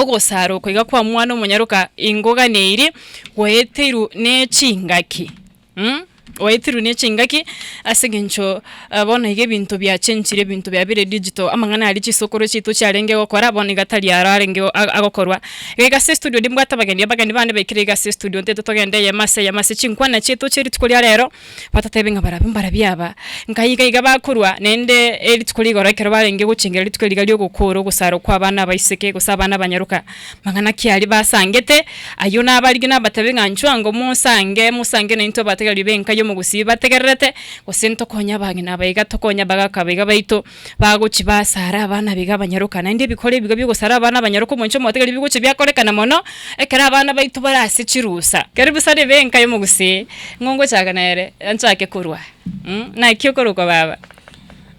Ogosara oko iga kwa mwana omonyaroka ingoganeiri gwaeteirwe ne chingaki mh, gwaeteirwe ne chingaki ase eng'encho bono iga ebinto biachenchire ebinto biabeire digital, amang'ana aria chisokoro chiaito chiarenge gokora bono iga tari aro arenge agokorwa. Iga ase estudio nimbwate abageni, abageni bane baikire iga ase estudio ntete togende eyemo ase eyemo ase chinkwana chiaito chia rituko ria rero. Batatebe ng'a barabwo mbarabwo aba, nkai iga iga bakorwa, naende erituko rigoro ekero barenge gochengera rituko riria ri'ogokoora ogosarwa kw'abana abaiseke gose abana abanyaroka, mang'ana ki aria basangete? Ayio nabarigie nabatebie ng'a inchuo ango mosange, mosange naintwe abategereri b'enka y'omogusii bategererete, gose ntokonye abang'ina aba iga tokonye abagaka aba iga baito, bagochia basara abana aba iga abanyaroka. Naende ebikora ebiga bi'ogosara abana abanyaroka omonche omotegereri bigochia biakorekana mono, ekero abana baito bare ase chirusa. Karibu sana ebe enka y'omogusii, ng'o ngochaka nere, nchake korwa mh, naki okorokwa baba?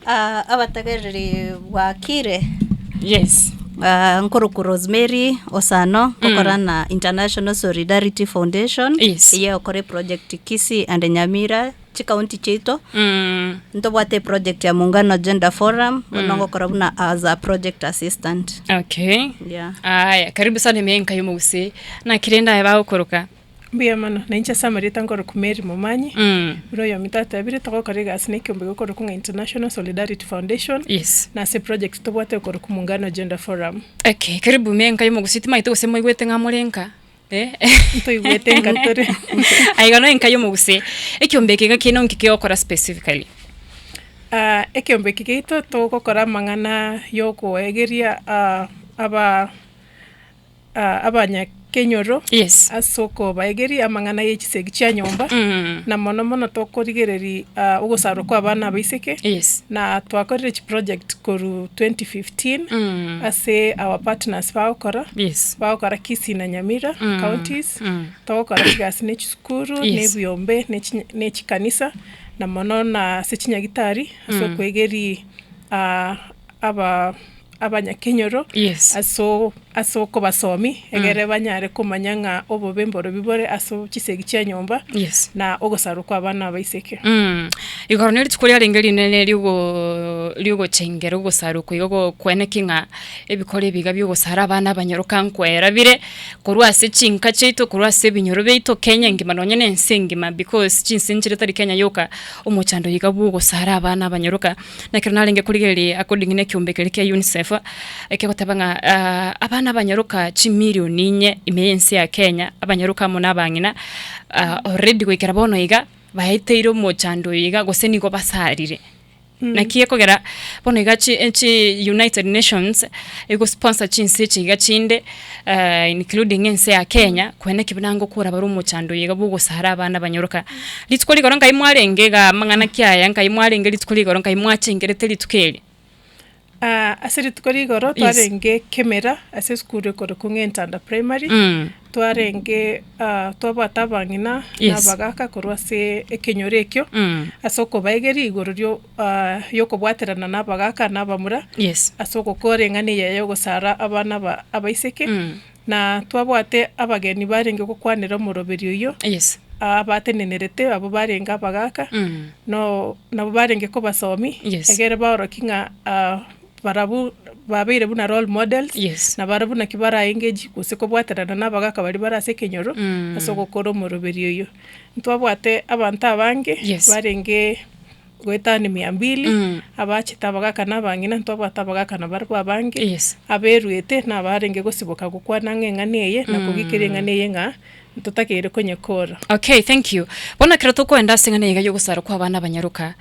Abategereri bwakire? Yes. Nkorokwa Rosemary Osano, ngokora na International Solidarity Foundation, Yes. eye egokora eproject Kisii and Nyamira. Chikaunti chiaito, ntobwate eproject ya Muungano Gender Forum, bono ngokora buna as a project assistant. Okay. Yeah. Aya, karibu sana ime enka y'omogusii. Naki rende aye bagokoroka? Mbuya mono, na inche ase amarieta nkorokwa Mary Momanyi, buna oyominto atebire togokora egasi na ekeombe gekorokwa ng'a International Solidarity Foundation, na ase eproject tobwate ekorokwa Muungano Gender Forum. Okay, karibu ime enka y'omogusii, timanyete gose moigwete ng'a more nka? Ntoigwete enka tore. Aiga no enka y'omogusii. Ekiombe eke iga kiaino nki kegokora specifically? Ekiombe eke giaito togokora amang'ana ya okoegeria aba abanyakenyoro ase okobaegeria amang'ana ya chisegi chia nyomba, na mono mono tokorigereria ogosarwa kwa abana abaiseke, na twakorire chiproject korwa 2015 ase our partners bagokora. Bagokora Kisii na Nyamira counties, togokora chigasi ne chisukuru, ne ebiombe, ne chi ne chikanisa, na mono na ase chinyagitari ase okoegeria aba abanyakenyoro aso ase okobasomia egere banyare komanya ng'a obobe mborobi bore ase chisegi chia nyomba na ogosarwa kwa abana abaiseke. Igoro ne rituko riarenge rinene riogo riogochengera ogosarwa okwo igo gokweneki ng'a Ebikoro ebiga bi'ogosara abana abanyaroka nkwera bire korwa ase chinka chiaito, korwa ase ebinyoro biaito, Kenya engima nonye na ense engima because chinse nchire tari Kenya yoka, omochando oyo iga bw'ogosara abana abanyaroka. Na ekero narenge korigereria according na ekeombe keria kia UNICEF, ekegoteba ng'a abana abanyaroka chimilion inye ime y'ense ya Kenya, abanyaroka amo na abang'ina already goikera bono iga, baeteire omochando oyo iga gose nigo basarire. Naki ekogera bono iga chi chi United Nations egosponsor chinse echi iga chinde including ense ya Kenya, kwene ki buna ngokora bare omochando oyo iga bwa ogosara abana abanyoroka. Rituko rigoro nkai mwarenge igaa amang'ana ki aya nkai mwarenge rituko rigoro nkai mwachengerete rituko eri? Ase rituko rigoro twarenge kemera ase esukuru ekorokwa ng'a Entanda Primary, twarenge twabwate abang'ina na abagaka korwa ase ekenyoro ekio, ase okobaegeria igoro rio riokobwaterana na abagaka na abamura, ase ogokora eng'ana eye ya ogosara abana aba abaiseke, na twabwate abageni barenge gokwanera omoroberi oyio, abatenenerete abwo barenge abagaka, no nabo barenge kobasomia, egere baorokie ng'a barabwo babeire buna role models, na barabwo naki bara engage gose kobwaterana na abagaka baria bare ase ekenyoro, ase ogokora omoroberi oyio. Ntwabwate abanto abange, barenge goetania mia mbili, abachete abagaka na abang'ina, ntwabwate abagaka nabarabwo abange, aberuete na abarenge gosiboka gokwana ng'a eng'ana eye, na kogikeria eng'ana eye ng'a ntotakeire konyekora. Okay, thank you. Bono ekero tokoenda ase eng'ana iga y'ogosarwa kwa abana abanyaroka,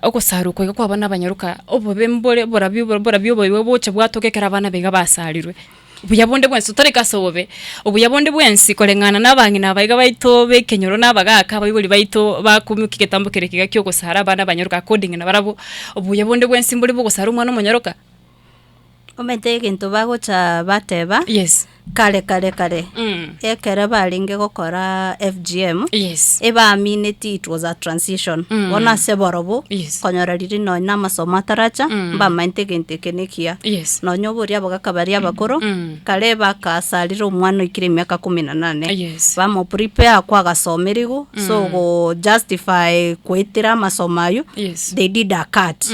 ogosarwa oko iga kwa abana abanyaroka, obobe mbore borabi borabi obobe bogocha bwatoka ekero abana aba iga basarirwe. Buya bonde bwensi totareka ase obobe, obuya bonde bwensi koreng'ana na abang'ina aba iga baito ba ekenyoro na abagaka abaibori baito bakoimokia egetambo kere kiga kia ogosara abana abanyaroka according nabarabwo, obuya bonde bwensi mbore bwa ogosara omwana omonyaroka? Omanyete egento bagocha bateba. Yes. Kare kare kare, ekere barenge gokora FGM, Yes. ebaamineti it was a transition. Bono ase barobwo, Yes. konyora riria nonya na amasomo ataracha, mbamaete egento eke nekiya. Yes. Nonya oboria abagaka baria abakoro, kare bakasarire omwana oikire emiaka kumi na nane. Yes. Bamo prepare kwagasomerigwe, so go justify goetera amasomo aywo, Yes. they did a cut.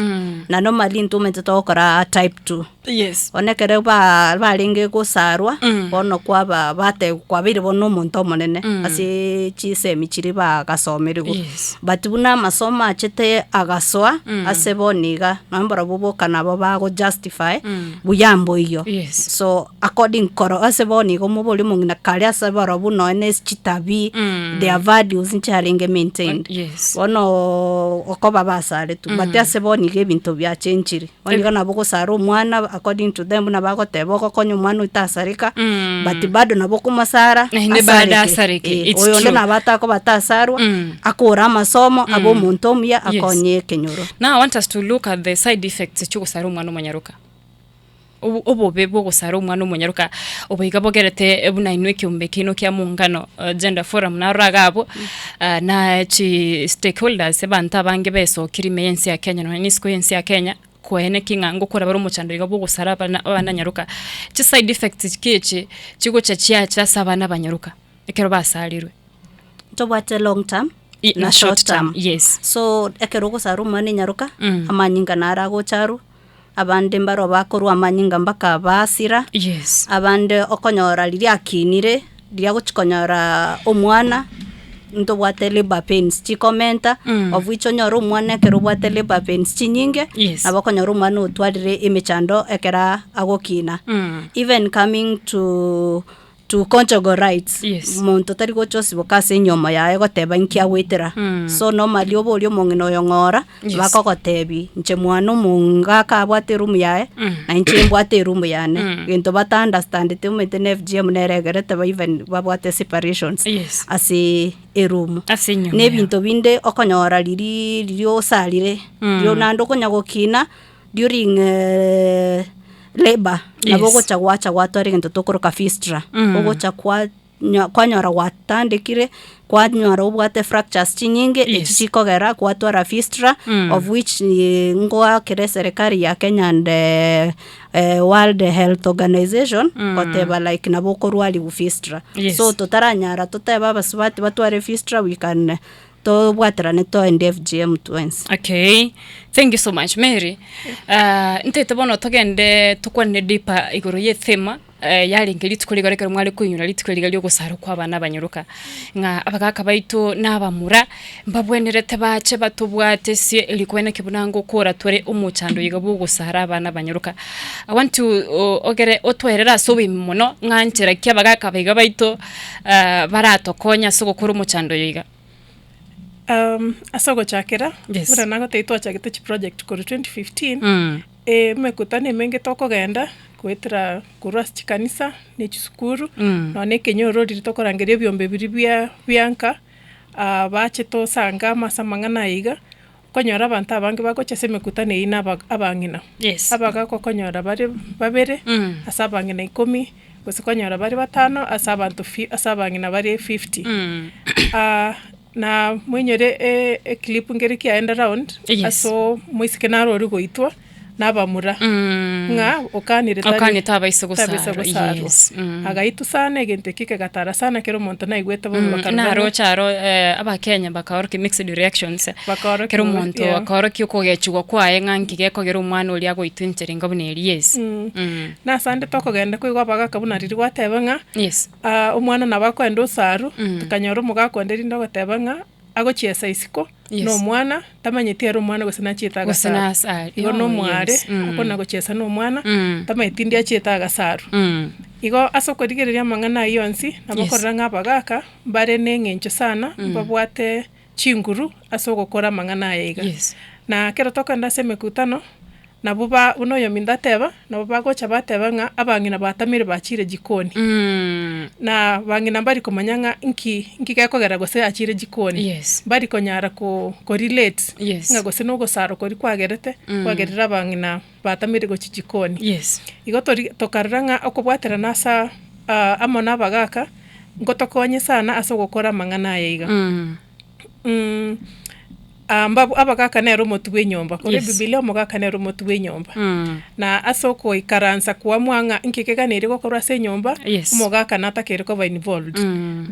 Na normally intwe omanyete togokora type two. Yes. Bono ekero ba barenge gosarwa, bono kwaba bate kwabeire bono omonto omonene ase chisemi chiria bagasomerigwe. Yes. But buna amasomo achete agasoa ase bono iga, nonye mbarabwo boka nabo bago justify buya mboiyo. Yes. So according koro ase bono iga omobori omong'ina kare ase barabwo nonye na ase chitabi, their values nchiarenge maintained. Yes. Bono okoba basaretwe, but ase bono iga ebinto biachenchire. Bono iga nabo ogosara omwana according to them buna bagoteba ogokonya omwana oito tasareka, but bado nabo okomosara Naende bado asareke, Eh, it's oyonde true. nabo atakoba tasarwa, akore amasomo, abe omonto omuya, Yes. akonye ekenyoro. Now I want us to look at the side effects chiogosara omwana omonyaroka. Obo- Obobe bwa ogosara omwana omonyaroka obo iga bogerete buna inwe ekeombe keino kia muungano gender forum narora iga abwo, na chi stakeholders abanto abange besokire ime y'ense ya Kenya nonya na isiko y'ense ya Kenya, koeneki ng'a ngokora bare omochando iga bwa ogosara abana abananyaroka. Chi side effects ki echi chigocha chiacha ase abana abanyaroka ekero basarirwe? Ntobwate long term na short term. Yes. So ekero ogosara omwana enyaroka, amanyinga naro agocha arwe, abande mbaro bakorwa amanyinga mpaka basira, Yes. abande okonyora riria akinire, riria agochi konyora omwana, ntobwate labour pains chikomenta, of which onyore omwana ekero obwate labour pains chinyinge, Yes. nabo okonyora omwana otwarire emechando ekero agokina. Even coming to to conjugal rights Yes. monto tari gocha osiboka ase enyomo yaye goteba inki agoetera so normally oborie omong'ina oyo ng'ora Yes. bakogotebi inche mwana omongaka abwate eroom yaye na inche mbwate eroom yane gento bata understandeti omanyete na FGM nere egerete ba even babwate separations Yes. ase eroom Ase enyomba na ebinto binde okonyora riria riria osarire riria naende okonya gokina During labour nabo Yes. ogocha gwacha gwatwara egento tokoroka fistula, ogocha kwa nyo kwanyora gwatandekire, kwanyora obwate fractures chinyinge echi Yes. chikogera gwatwara fistula of which ngoakera eserekari ya Kenya and World Health Organization goteba like nabo okorwariwa fistula. Yes. So totaranyara totebe abasubati batware fistula we can Tobwaterane toende FGM twensi. Okay, thank you so much Mary. Ah, ntaete bono togende tokwane deeper igoro ye theme eh, yarenge rituko rigoro ekero mware koinyora rituko riga riogosarwa kwa abana abanyaroka, ng'a abagaka baito na abamura mbabwenerete bache batobwate ase rikwana buna ngokora tore omochando iga bwa ogosara abana abanyaroka. I want to o- ogere otwerere ase oboime mono ng'a nchera ki abagaka baiga baito baratokonye ase ogokora omochando oyo iga. Ase ogochakera, Yes. buna nagotebia twachagete chiproject korwa 2015, Mm. emekutano emenge tokogenda, goetera korwa ase chikanisa, na echisukuru, Mm. nonya na ekenyoro riria tokorangeria ebiombe biria bia bia nka, bache tosange amo ase amang'ana aya iga, Okonyora abanto abange bagocha ase emekutano eyio na aba- abang'ina. Yes. Abagaka okonyora bare babere, Mm. ase abang'ina ikomi, gose konyora bare batano ase abanto fi ase abang'ina bare fifty. Mm. Na moinyore e- eclip nkere kiaenda round, Yes. ase omoiseke naro oria goitwa, na abamura, Mm. ng'a okanire tari Okanire tabaisa tabaisa gosarwa, gosarwa. yes. Mm. Agaitwa sana egento ekio kegatara sana kera omonto naigwete bobe bakarora ng'a Naroche aro abakenya bakaorokia mixed reactions, Bakaorokia kera bobe, omonto yeah. akaorokia okogechigwa kwaye ng'a nki gekogera omwana oria agoitwa enchera enga buna eria, yes. Mm. Nase ande tokogenda koigwa abagaka buna riria gwateba ng'a Yes. omwana nabo akoenda osaru, Mm. tokanyora omogaka onde rinde ogoteba ng'a agochiesa isiko, Yes. na omwana, tamanyeti ere omwana gose nachiete Gose agasaru. nasa Igo oh, na omware, yes. Mm. akona gochiesa na omwana, Mm. tamanyeti ndi achiete agasaru. Mm. Igo ase okorigereria amang'ana ayio onsi, nabo Yes. okorora ng'a abagaka, mbare na eng'encho sana, mbabwate chinguru ase ogokora amang'ana aya iga. Yes. Na ekero tokogenda ase emekutano, Nabwo ba buna oyominto ateba, nabo bagocha bateba ng'a abang'ina batamire bachire jikoni. Na abang'ina mbari komanya ng'a nki nki gekogera gose achire jikoni. Yes. Mbari konyara ko korelate Yes. ng'a gose na ogosara koria kwagerete, kwagerire abang'ina batamire gochia jikoni. Yes. Igo tori tokarora ng'a okobwaterana asa. amo na abagaka, nkotokonye sana ase ogokora amang'ana aya iga. Mbabu abagaka nere omotwe bwa enyomba, kore Yes. ebibilia omogaka nere omotwe bwa enyomba. Na ase okoikaransa koamua ng'a inki keganeiri gokorwa ase enyomba, Yes. omogaka natakeire koba involved,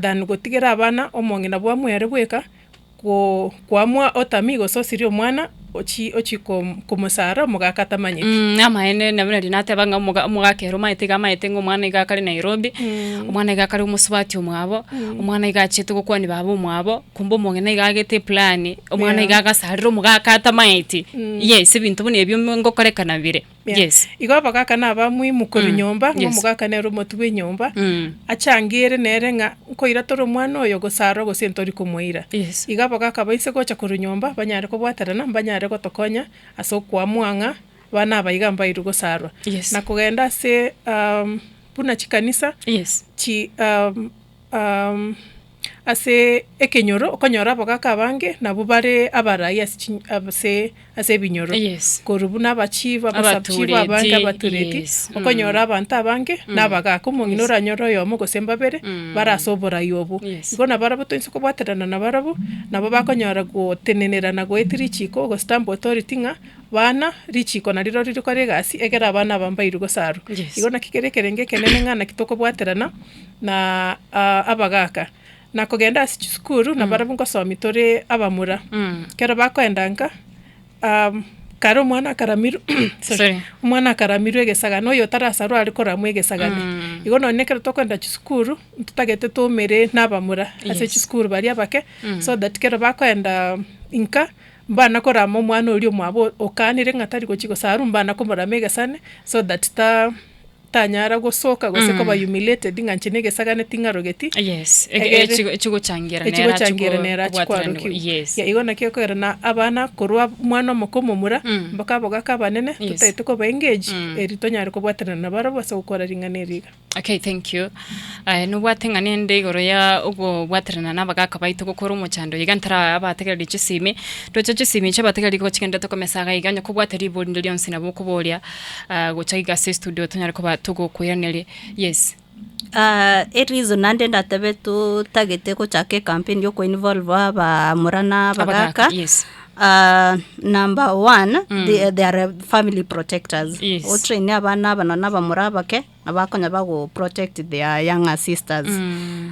than gotigera abana omong'ina bwamwere bweka, ko koamua otami gose osirie omwana ochi ochi kom komosara omogaka atamanyeti. Amaene nabo nario nateba ng'a omoga omogaka ere omanyete iga amaete ng'a omwana iga akare Nairobi, omwana iga akare omosubati omwabo, omwana iga achiete gokwania baba omwabo, kumbe omong'ina iga agete eplan, omwana iga Yeah. agasarire omogaka atamaeti, yes ebinto buna ebio ngokorekana bire, Yeah. yes. Igo abagaka na abamuimu korwa nyomba, ng'a Yes. omogaka nere omotwe bwa enyomba, achangere nere ng'a nkoira tore omwana oyo gosarwa gose ntori komoira. Yes. Igo abagaka baise gocha korwa nyomba, banyare kobwaterana, mbanyare gotokonya ase okoamua ng'a abana aba iga mbairwe gosarwa. Yes. Na kogenda ase buna chikanisa, Yes. chi Ase ekenyoro okonyora abagaka abange nabwo bare abarai ase chi ase ase ebinyoro. Yes. Korwa buna abachief, abasubchief abange Abatureti, abatureti, yes. okonyora abanto abange na abagaka. Omong'ina Yes. oranyore oyomo gose mbabere, bare ase oborai obwo. Yes. Igo nabarabwo toinse kobwaterana nabarabwo, nabo bakonyora gotenenera na goetia richiko gose stamp authority ng'a bana richiko narirorio rikore egasi egere abana aba mbairwe gosarwa. Yes. Igo naki kere ekerengo ekenene ng'a naki tokobwaterana. Na abagaka, na kogenda ase chisukuru nabarabwo ngosomia tore abamura, ekero bakoenda nka kare omwana akaramirwe sorry, Sorry. omwana akaramirwe egesagane oyo otarasarwa are koramwa egesagane. Igo nonye ekero tokoenda chisukuru, ntotagete toumere na abamura ase Yes. chisukuru baria abake, so that ekero bakoenda nka, mbana korama omwana oria omwabo okanire ng'a tari gochia gosarwa, mbana komorama egesane so that ta. Tanyara gosoka gose koba humiliated ng'a inche negesagane ting'arogeti, Yes, egere echigochangira nere ache echigochangira nere ache kobwateranigwa. kwarokigwa. Yes. Yeah, igo naki ekogera na abana korwa omwana omoke omomura, mpaka abogaka abanene, Yes. totaete koba engage, eri tonyare kobwaterana nabarabwo ase gokora ring'ana eri iga. Okay, thank you. Aye nobwate ng'a nende igoro ya okobwaterana na abagaka baito gokora omochando iga ntara abategereri chisimi, ndoche chisimi echi abategereri igo chigenderete komesa iga iga onye kobwate ribori rinde rionsi nabo okoboria gocha iga ase estudio tonyare koba togokoiraneria, yes. Ereason naende ndatebe totagete gochaka ecampaign ya okoinvolve abamura na abagaka, Abagaka, yes. Number one, they they are family protectors. Yes. Otraine abana aba nonye na abamura abake, nabakonya bago protect their younger sisters.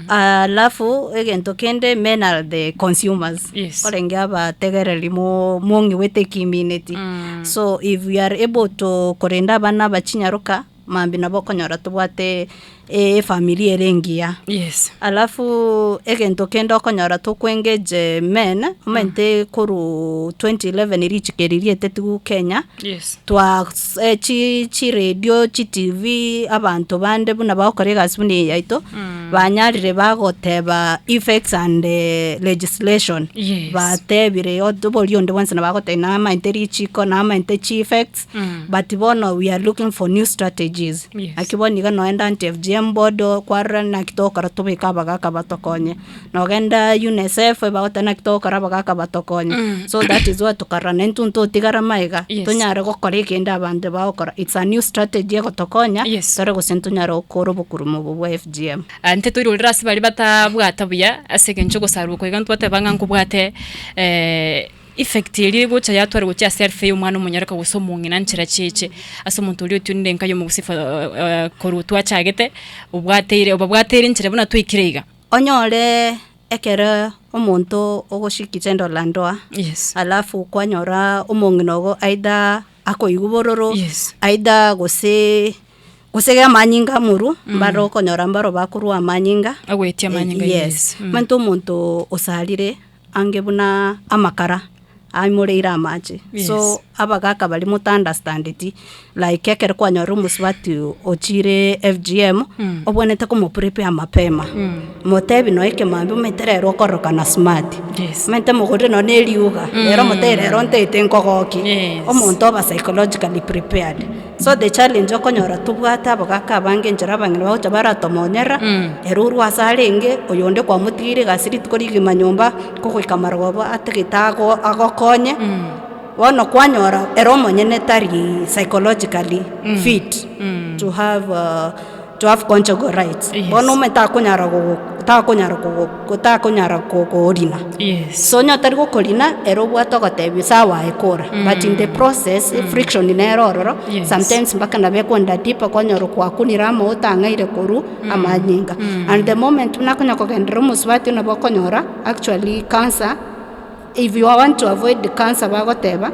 Alafu egento kende men are the consumers. Yes. Orenge abategereri mo mong'iwete ekimineti. So if we are able to korenda abana aba chinyaroka, mambia nabo okonyora tobwate efamiri ere engiya. Yes. Alafu egento kende okonyora toko engage men, omanyete korwa 2011 richiko eri rietetiwu Kenya, Yes. twa chi chiredio, chitv, abanto bande buna bagokora egasi buna eye yaito, banyarire bagoteba effects and legislation. Yes. Batebire oboria onde bwensi nabagotebia namaete richiko, namaete chieffects, but bono we are looking for new strategies. Yes. Naki bono iga noenda anti FGM board kwarora naki togokora tobeke abagaka batokonye, nogenda UNICEF bagoteba naki togokora abagaka batokonye. So that is why tokarora naintwe ntotigara magega, Yes. tonyare gokora ekende abanto bagokora. It's a new strategy egotokonya, Yes. tore gose ntonyare gokora obokurumu obo bwa FGM. Ah, intwe toirorere ase baria batabwata buya, ase eng'encho ogosarwa oko iga ntwateba ng'a nkobwate effect eria egocha yatwara gochia ase health ya omwana omonyaroka gose omong'ina nchera chiache, ase omonto oria otiunire enka ya omogusii for korwa twachagete, obwateire obabwateire enchera buna twaikire iga. Onyore ekero omonto ogoshiriki tendo la ndoa, Yes. alafu kwanyora omong'ina ogo either akoigwa bororo, Yes. either gose gose iga amanyinga amorwo, mbare okonyora mbaro bakorwa amanyinga, Agoetia amanyinga, yes. yes. Mm. Omanyete omonto osarire ange buna amakara, aimoreire amache, Yes. so abagaka baria mota understandeti, like ekero kwanyorire omosubati ochire FGM, obwenerete komoprepare mapema, motebi nonya ekemambia omanyete rero okororokana smart, Yes. omanyete mogorere nonya na erioga, rero omotebi rero ntaete nkogokie, Yes. omonto oba psychologically prepared. So the challenge okonyora tobwate abagaka abange enchera abang'ina bagocha baratomonyera, ere orwo ase arenge, oyonde kwamotigeire egasi rituko rigima nyomba, kogoika marogoba atagete ago agokonye, bono kwanyora ere omonyene tari psychologically fit to have. To have conjugal rights. Yes. Bono omanyete takonyara gogo takonyara kogo takonyara kokorina. Yes. So onye otari gokorina, ere obwate ogotebia sawa aye kora, but in the process, friction nere ororo, Yes. sometimes mpaka nabo ekwenda deeper kwanyora kwakunire amo otang'aire korwa amanyinga. And the moment buna akonya kogenderera omosubati nabo okonyora actually cancer, if you want to avoid the cancer bagoteba,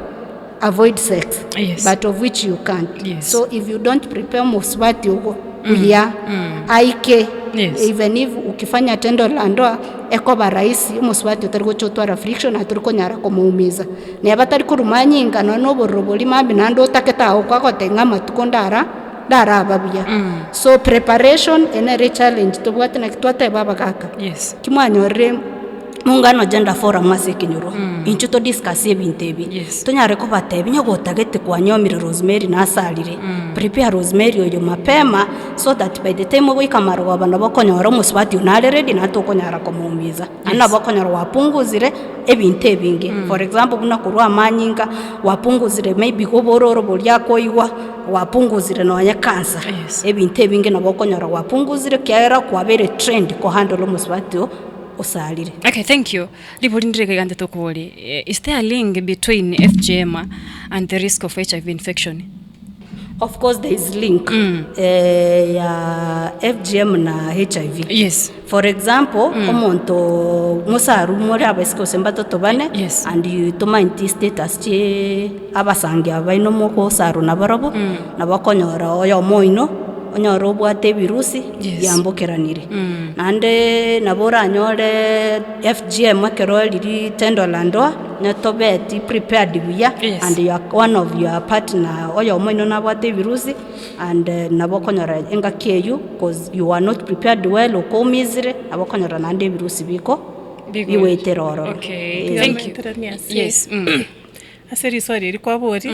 avoid sex, Yes. but of which you can't. Yes. So if you don't prepare omosubati ogo buya, aike Yes. even if ukifanya tendo la ndoa, ekoba rahisi omosubati otari gocha otwara friction na tori konyara komoumiza. Neba tari korwa manyinga nonya na obororo boria mambia naende otakete agokwa agoteba ng'a amatuko ndara ndaraba buya. So preparation eye nere echallenge tobwate naki twateba abagaka. Yes. Ki mwanyorire Muungano Gender Forum ase ekenyoro, intwe to discuss ebinto ebi, Yes. tonyare kobatebia onye gotagete kwanyomire Rosemary nasarire, prepare Rosemary oyo mapema so that by the time ogoika marogoba nabo okonyora omosubati oyo nare ready naende tokonyara komoumiza. Naende nabo okonyora wapunguzire ebinto ebinge, for example buna korwa amanyinga, wapunguzire maybe obororo boria akoigwa, wapunguzire nonye cancer, Yes. ebinto ebinge nabo okonyora wapunguzire ekiagera kwabeire trained kohandle omosubati oo osarire. Okay, thank you. Ribori ndire iga gante tokobori, eh, is there a link between FGM and the risk of HIV infection? Of course there is link eh, ya FGM na HIV. Yes. For example, omonto mosaru more abaiseke gose mbatoto bane Yes. and you tomaeti status chie abasangi aba baino mogosarwa nabarobwo, nabo okonyora oyomo oino onyore obwate ebirusi Yes. biambokeranire. Naende nabo oranyore FGM ekero riria tendo la ndoa, onye tobeti prepared buya Yes. and your one of your partner oyomo oino nabwate ebirusi and nabo okonyora engaki eywo cause you were not prepared well okoumizire, nabo okonyora naende ebirusi biko Bigo- bigoetera ororo. Okay, Eh. thank you. Tiga ase Yes. Ase riswali eri kwaboria,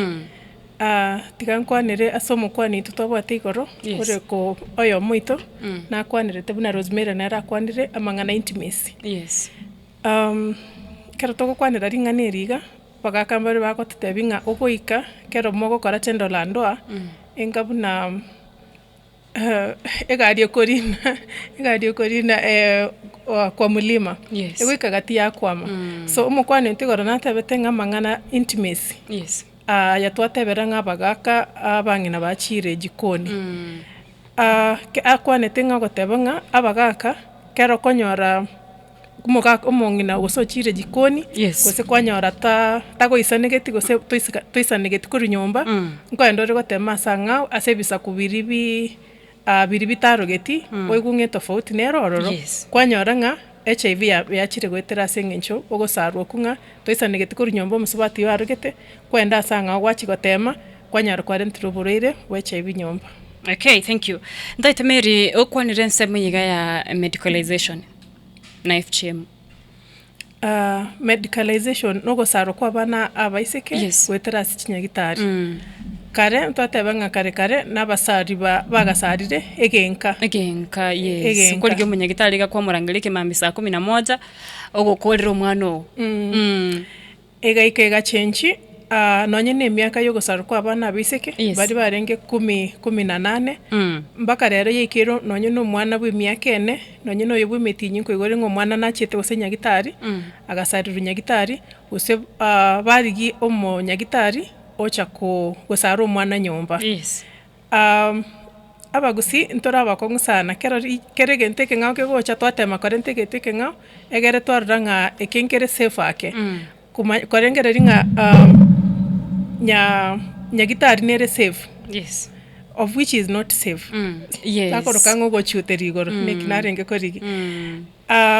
tiga nkwanere ase omokwani oito twabwate igoro, Yes. ore ko oyomo oito, nakwanerete buna Rosemary nere akwanire amang'ana intimacy. Yes. Ekero togokwanera ring'ana eri iga, abagaka mbare bagototebia ng'a ogoika ekero mogokora tendo la ndoa, enga buna egari ekorina egari ekorina kwa mlima, Yes. egoika gati yakwama. So omokwana oito igoro natebete ng'a amang'ana intimacy, Yes. aya twatebera ng'a abagaka abang'ina bachire jikoni. Ke akwanete ng'a ogoteba ng'a abagaka, ekero okonyora omogaka omong'ina gose ochire jikoni, Yes. gose kwanyora ta tagoisanegeti gose toisika toisanegeti korwa nyomba, nkoenda ore gotema ase ang'ao ase ebisaku biria bi biria bitarogeti, oigwe ng'a etofauti nere ororo, Yes. kwanyora ng'a HIV ya yachire goetera ase eng'encho ogosarwa okwo ng'a toisanegeti korwa nyomba omosubati oyo arogete, kwenda ase ang'ao gwachia gotema, kwanyora kwarentire oborwaire bwa HIV nyomba. Okay, thank you. Ntaete Mary, okwanire ensemo eye iga ya medicalization na FGM. Medicalization na ogosarwa kwa abana abaiseke Yes. goetera ase chinyagitari. Kare ntwateba ng'a kare kare na abasari ba bagasarire egenka. Egenka, yes. Egenka. Okorigia omonyagitari iga kwamorangeria ekemambia saa kumi na moja, ogokorera omwana oo. Egaika egachenchi, nonye na emiaka ya ogosarwa kwa abana abaiseke, Yes. baria barenge kumi, kumi na nane, mpaka rero yaikeirwe nonye na omwana bwa emiaka ene, nonye na oyo bwa emetienyi nkoigwa ore ng'a omwana nachete gose nyagitari, agasarirwa nyagitari, gose barigia omonyagitari, ocha ko gosara omwana nyomba. Yes. Abagusii ntore abakong'u sana, kero ri kera egento ekeng'ao kegocha twatema korenta egento ekeng'ao, egere twarora ng'a eke nkere safe ake. Koma korengereria ng'a nya nyagitari nere safe, Yes. of which is not safe. Yes. Nakoroka ng'a ogochuteria igoro, naki narenge korigia.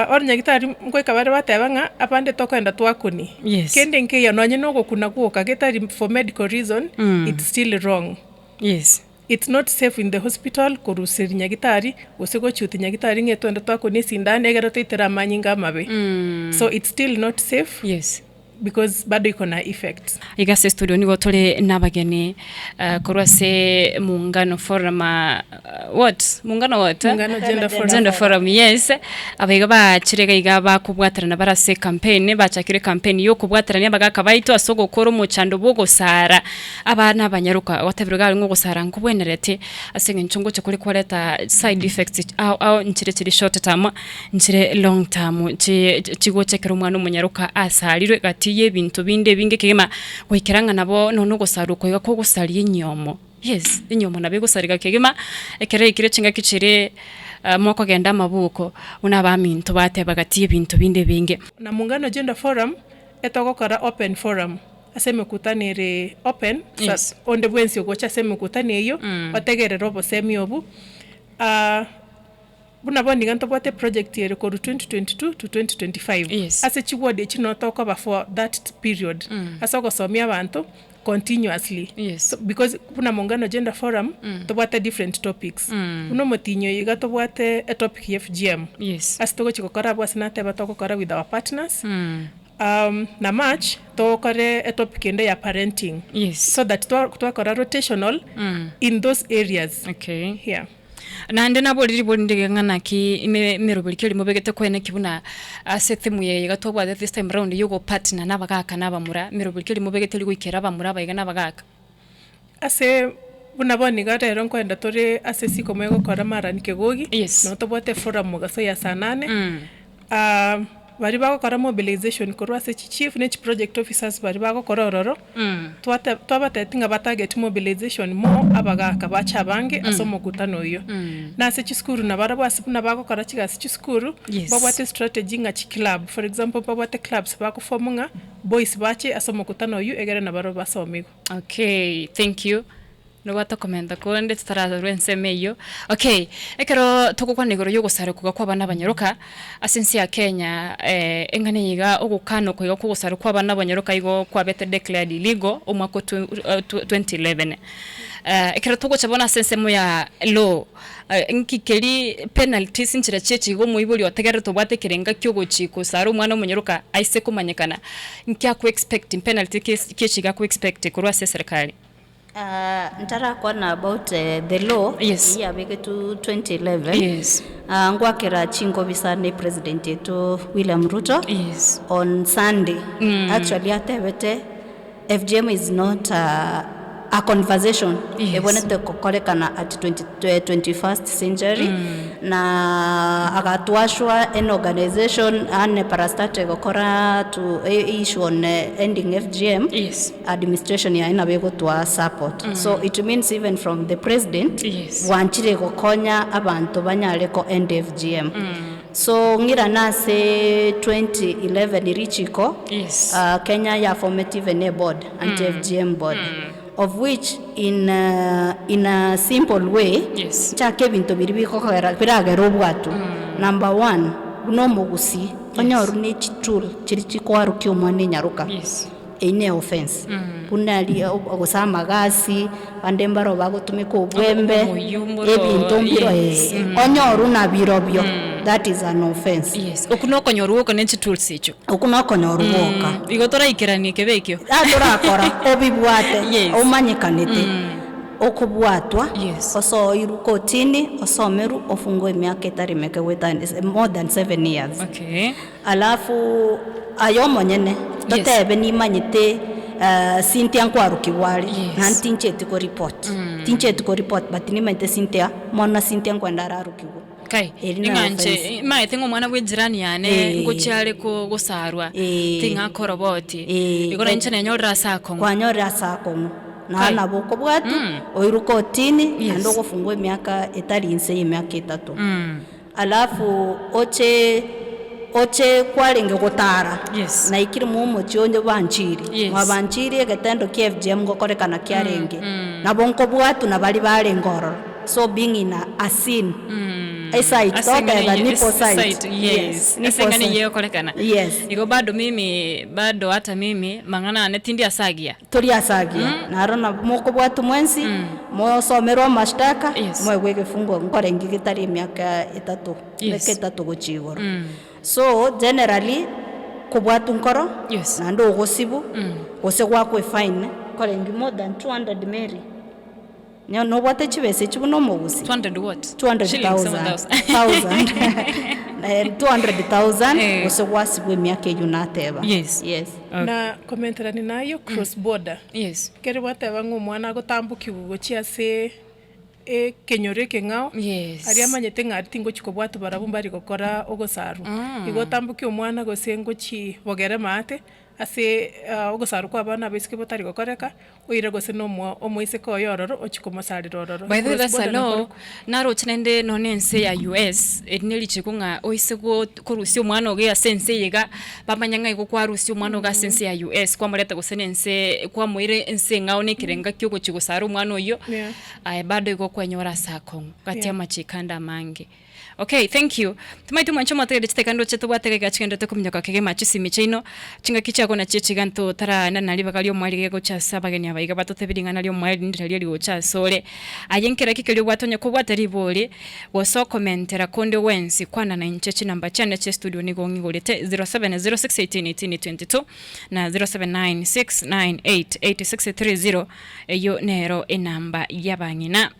Ore nyagitari ngoika bare bateba ng'a abande tokoenda twakuni. Yes. Kende nkeiyo nonye na ogokuna gwoka getari for medical reason, it's still wrong. Yes. It's not safe in the hospital koruseria nyagitari, gose gochutia nyagitari ng'a twende twakuna esindano egere toitere amanyinga amabe. So it's still not safe. Yes. Because bado iko na effect. Iga ase estudio nigo tore nabageni korwa ase Muungano Forum what? Muungano what? Muungano Gender Forum. Gender Forum, yes. Aba iga bachire iga iga bakobwaterana bare ase ecampaign, bachakire ecampaign ya okobwaterania abagaka baito ase ogokora omochando bwa ogosara abana abanyaroka. Gwatebire iga ng'a ogosara nkobwenereti ase eng'encho ngocha kore kwareta side effects ao ao nchire chiri short term. Nchire long term chi chigocha ekero omwana omonyaroka asarirwe gati y'ebinto binde ebinge kegima, goikera ng'a nabo nonya ogosarwa oko iga kogosaria enyomo, yes enyomo nabo egosareka kegima, ekero yaikire chingaki chiria mokogenda amabuko buna abaminto bateba gati y'ebinto binde ebinge. Na Muungano Gender Forum etogokora open forum ase emekutano ere open, Yes. onde bwensi ogocha ase emekutano eyio, otegerere obosemi obwo. Buna bono iga ntobwate eproject ere korwa 2022 to 2025, Yes. ase chiward echi noo tokoba for that period, ase ogosomia abanto continuously. Yes. So because buna Muungano Gender Forum, tobwate different topics, buna omotinyi oyo iga tobwate etopic ya FGM, Yes. ase togochi gokora abwo ase nateba togokora with our partners, na March togokore etopic ende ya parenting, Yes. so that twa twakora rotational in those areas, Okay. yeah. Naende naborie ribori ndege ng'a naki ime emeroberi ki mobegete koeneki buna ase ethemu eye iga twabwate this time round ya ogopartner na abagaka na abamura, emeroberi ki mobegete rigoikera abamura abaiga na abagaka? Ase buna bono iga rero nkoenda tore ase esiko egokora Marani Kegogi, Yes. nabo tobwate eforum mogaso ya saa nane. Baria bagokora mobilization korwa ase chichief ne chiproject officers baria bagokora ororo, twate twabatebitie ng'a batarget mobilization more abagaka bache abange ase omokutano oyio. Na ase chisukuru nabarabwo ase buna bagokora chigasi chisukuru, Yes. babwate strategy ng'a chiclub, for example babwate clubs bagoform ng'a boys bache ase omokutano oyio egere nabarabwo basomigwe. Okay, thank you. Nobwate okomenta konde totararwa ensemo eyio. Okay, ekero togokwana igoro ya ogosarokigwa kwa abana abanyaroka, ase ense ya Kenya eng'ana eye iga ogokana oko iga kwa ogosarokwa kwa abana abanyaroka igo kwabete declared illegal omwaka o 2011. Ekero togocha bono ase ensemo ya law, nki keria penalties nchera chiachi iga omoibori otegererete obwate ekerenga kia ogochi kosara omwana omonyaroka aise komanyekana, nki ako expect penalty ki ki echi ako expect korwa ase eserekari? Ntarakwana about the law Yes. eyio yabegetwe 2011 Yes. ngwakera chinkobi sana epresident yaito William Ruto Yes. on Sunday actually atebete FGM is not a, a conversation Yes. ebonete gokorekana at 20, 21st century na agatwashwa an organization ane parastatal egokora to issue on ending FGM Yes. Administration yaye nabo egotwaa support so it means even from the president Yes. bwanchire gokonya abanto banyare ko end FGM so ng'irane ase 2011 richiko Yes. uh, Kenya yaformete even a board anti FGM board of which in a, in a simple way Yes. nchake ebinto biria bikogera biragere obwatwe number one buna omogusii onyoru ne chitool chiria chikwarokia omwana enyaroka Yes. Eyio ne offense buna aria gose amagasi, bande mbaro bagotumeka obwembe, Omoyio mboro, ebinto mbiro yes, eh, onyorwe nabirobio that is an offense. Yes, okwo nokonyorwa gwoka ne chitools echio. Okwo nokonyorwa gwoka. Igo toraikeranie kebe ekio. Ah torakora obibwate Yes. omanyekanete, okobwatwa, Yes. osoirwe kotini, osomerwe, ofungwe emiaka etari meke goetania more than seven years. Okay. Alafu aye omonyene totebe nimanyete Cynthia nkwarokigwa are, Yes. naende tincheti ko report, tincheti ko report but nimanyete Cynthia, mono Cynthia nkwenda ararokigwe. Kai, Eri naro ing'anche offense. maete ng'a omwana bwa ejirani yane Eh. ngochia are ko gosarwa, Eh. ting'akoroboti, Eh. igo nainche nenyorire ase akong'u. Kwanyorire ase akong'u, naye Kai. nabo okobwatwa, oirwe kotini, Yes. naende ogofungwa emiaka etari inse ya emiaka etato. Alafu oche oche kwarenge gotara Yes. naikire momochie onye banchiri Yes. mwabanchiri egetendo kia FGM ngokorekana kiarenge nabo nkobwatwa na baria barenge ororo so being in a, a scene esite Ase eng'ana toteba eye- nipo es- site site, yes. nipo Ase eng'ana site. eye egokorekana. Yes. Igo bado mimi bado hata mimi mang'ana ane tindi ase agiya. Tori ase agiya, naro nabo mokobwatwa mwensi, mosomerwe amashtaka, Yes. moegwe egefungo nkorenge getari emiaka etato, Yes. emiaka etato gochia igoro. So generally, Kobwatwa nkoro, Yes. naende ogosibwa, gose goakwa efine korenge more than 200 Mary. Nyo nobwate chibesa echi buna omogusi? 200 what? 200 Shillings ama thousand. thousand? Thousand. Eh, 200,000 Eh. gose gwasibwa emiaka eywo nateba. Yes. Yes. Okay. Na komenterani nayo cross border. Yes. Ekero gwateba ng'a omwana agotambokigwa gochia ase ekenyoro ekeng'ao, Yes. aria amanyete ng'a aria tingochi kobwatwa barabwo mbari gokora ogosarwa. Igo otambokie omwana gose ngochi bogere maate, ase ogosarwa kwa abana abaiseke botari gokoreka, oire gose na omo omoiseke oye ororo ochie komosarera ororo. By the way Cross that's a border law, nakorokwo. naroche naende nonye ense ya US, eri nerichiko ng'a oise go korusia omwana ogo ase ense eye iga, bamanye ng'a igo kwarusia omwana ogo ase ense ya US, kwamoreta gose na ense kwamoira ense eng'ao na ekerenga kia ogochia gosara omwana oyio, Yeah. aye bado igo okwenyora ase akong'u, gati Yeah. amachiko ande amange. Okay, thank you. Tomaete mwanche omotegereri chidakika ndoche tobwate iga chigenderete kominyoka kegima chisimi chiaino, chingaki chiago nachio chiga ntotarana ribaga ri'omoerio gegocha ase abageni aba iga batotebie ring'ana ri'omoerio rinde nario rigocha asore. Aye nkera ki keria obwate onye kobwate ribori, gose okomentera konde gwensi, kwana nainche chinamba chiane chia estudio nigo ng'igorete 0706181822 na 0796988630 eyio nero enamba y'abang'ina.